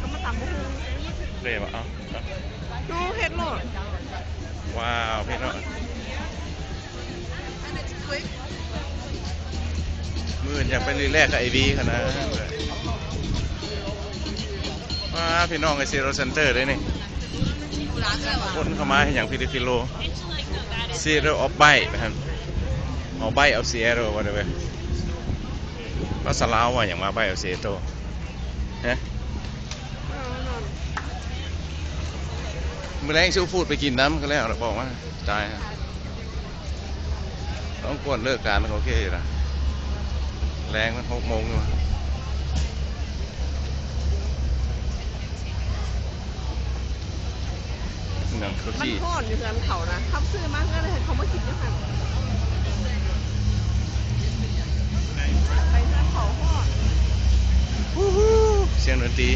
ກໍມາຕຳບັກຫຸ່ງ ເດ້ບໍ່? ເອົາ ເອົາ ໜູເຮັດໂລດ. ວ້າວ ພີ່ນ້ອງ ມື້ອື່ນຢາກໄປຣີແລັກກັບໄອ້ວີຂະໜາດ. ວ້າວ ພີ່ນ້ອງ ໄອ້ຊີໂຣເຊັນເຕີເດ້ນີ້ ຄົນເຂົ້າມາເຮັດຫຍັງພິລິພິໂລ ຊີໂຣອອບໄບ ເອົາໄບເອົາຊີໂຣ ວ່າໄດ້ເວີຍ ພາສາລາວວ່າຫຍັງ ວ່າໄບເອົາຊີໂຕ ຮະ? ມື້ແລງຊິເອົາຟູດໄປກິນນຳ ກໍແລ້ວລະ ບອກມາ ຈ່າຍໃຫ້. ຕ້ອງກວນເລີກການ ໂອເຄຢູ່ນະ ແລງມັນຫົກໂມງຢູ່. ຫຍັງເຂົາ ມັນຮ້ອນຢູ່ເຮືອນເຂົານະ ເຂົາຊື້ມາເຮືອນໃຫ້ເຂົາມາກິນຢູ່ຫັ້ນ ໄປເຮືອນເຂົາຮ້ອນ. ວູ້ ສຽງດົນຕີ.